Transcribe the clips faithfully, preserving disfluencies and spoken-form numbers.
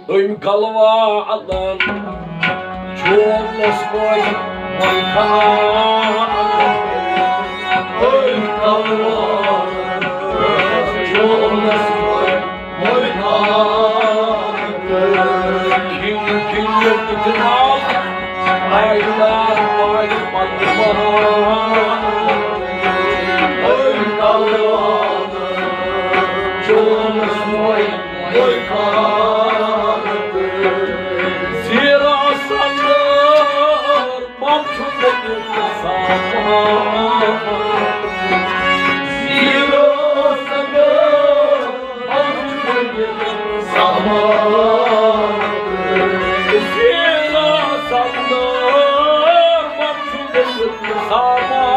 أمۍ کلوا الن چولس منٛز وۄنۍ کھان۔ أمۍ کلوا الن چولس منٛز وۄنۍ کھان۔ کھِنۍ کھِنۍ یوٚت جناب، آیہِ نار پایہِ پایہِ وان۔ أمۍ کلوا الن چولس منٛز زیٖرو سَتَر، بَم چھُ گٔنٛڈِتھ سامان۔ زیٖرو سَتَر، بَم چھُ گٔنٛڈِتھ سامان۔ زیٖرو سَتَر، بَم چھُ گٔنٛڈِتھ سامان۔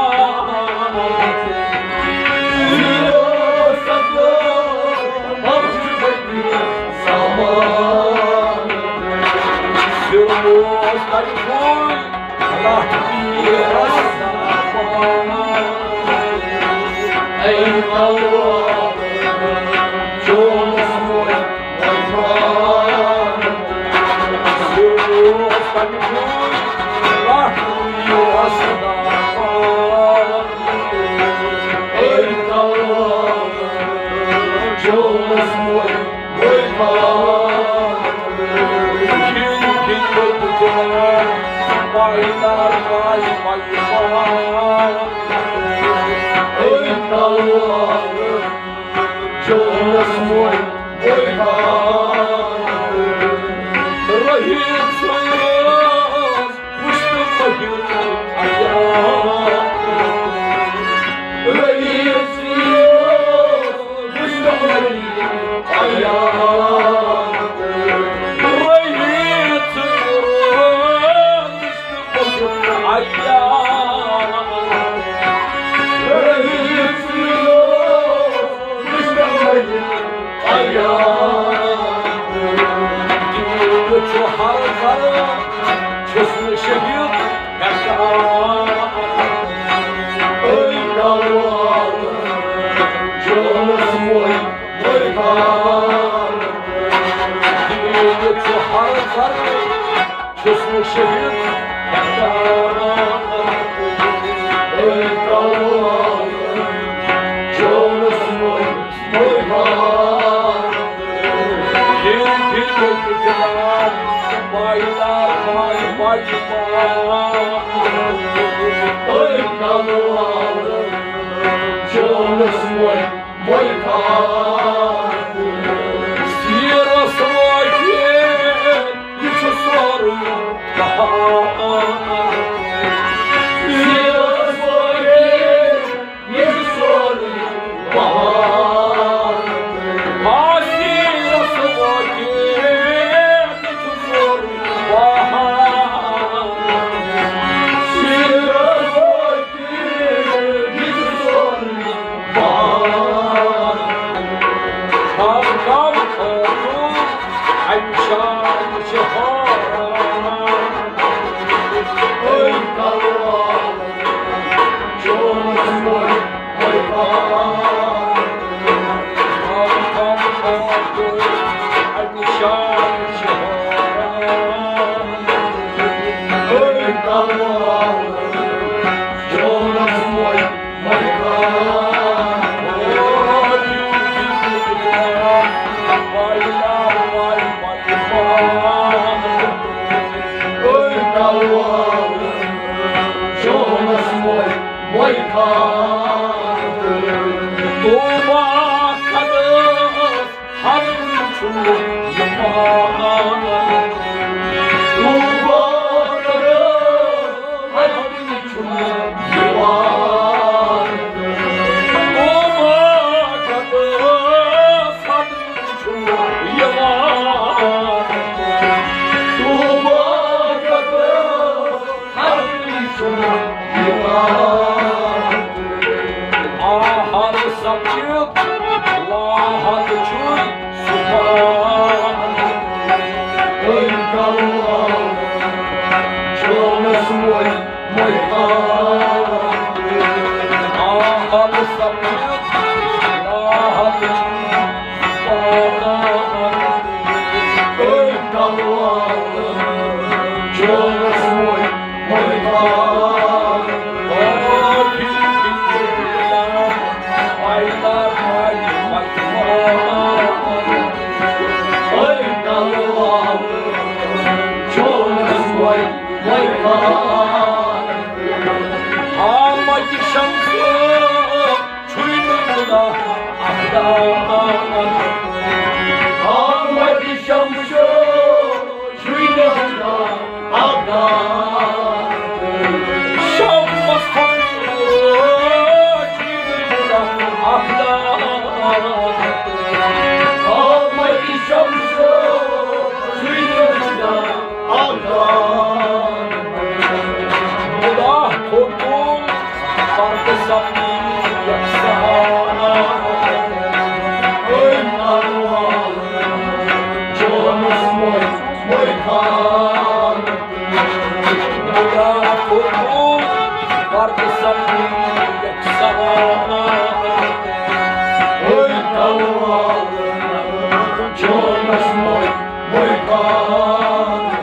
چونس مۄے مۄے خان۔ اے کلوال، چونس مۄے مۄے خان۔ آمد شمس چھُے نہٕ خدا اقدار۔ آمد شمس چھُے نہٕ خدا اقدار۔ شمس چھُے نہٕ خدا اقدار۔ آمد شمس چھُے نہٕ خدا اقدار۔ خدا کھوٚتُن پردٕ سپدی یکسان۔ أمۍ کروال چونس مۄے مۄے خان۔ خدا کھوٚتُن پردٕ سپدی یکسان۔ أمۍ کروال چونس مۄے مۄے خان۔